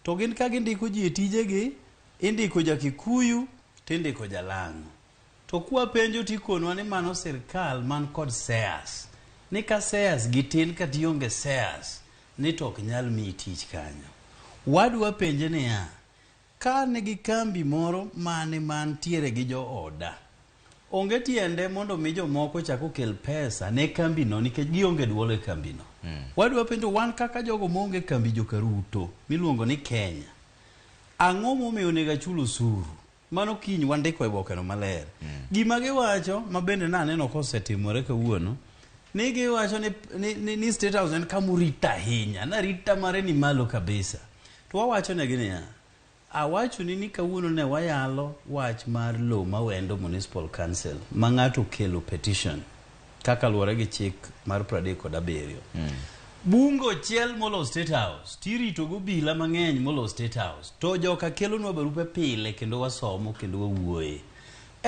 To gin ka gindiko ji e tijegi, indiko ja Kikuyu to indiko Jalang'o. To kwapenjo tikonwa ni mano sirkal man kod shares. Ni ka shares gi tin kata ionge shares, ni to ok nyal miyi tich kanyo. Wadwa penje niya, ka nigi kambi moro mane mantiere gi jooda, onge tiende mondo mi jomoko chak okel pesa ne kambino nikech gionge duol e kambino. Wadwa penjo wan kaka jogo maonge kambi joka Ruto miluongo ni Kenya, ang'o momiyo onego achul osuru? Mano kiny wandiko e bokeno maler. Gima giwacho ma bende naneno kosetimore kawuono, ni giwacho ni, ni, ni, ni State House en kama orit ahinya, narita mare ni malo kabisa. To wawacho negi niya, awachoni ni kawuono ne wayalo wach mar lowo ma Wendo Municipal Council ma ng'ato okelo petition kaka luwore gi chik mar 37. Bunge ochiel molo State House, tirito go obila mang'eny molo State House. To joka kelonwa barupe pile kendo wasomo kendo wawuoye.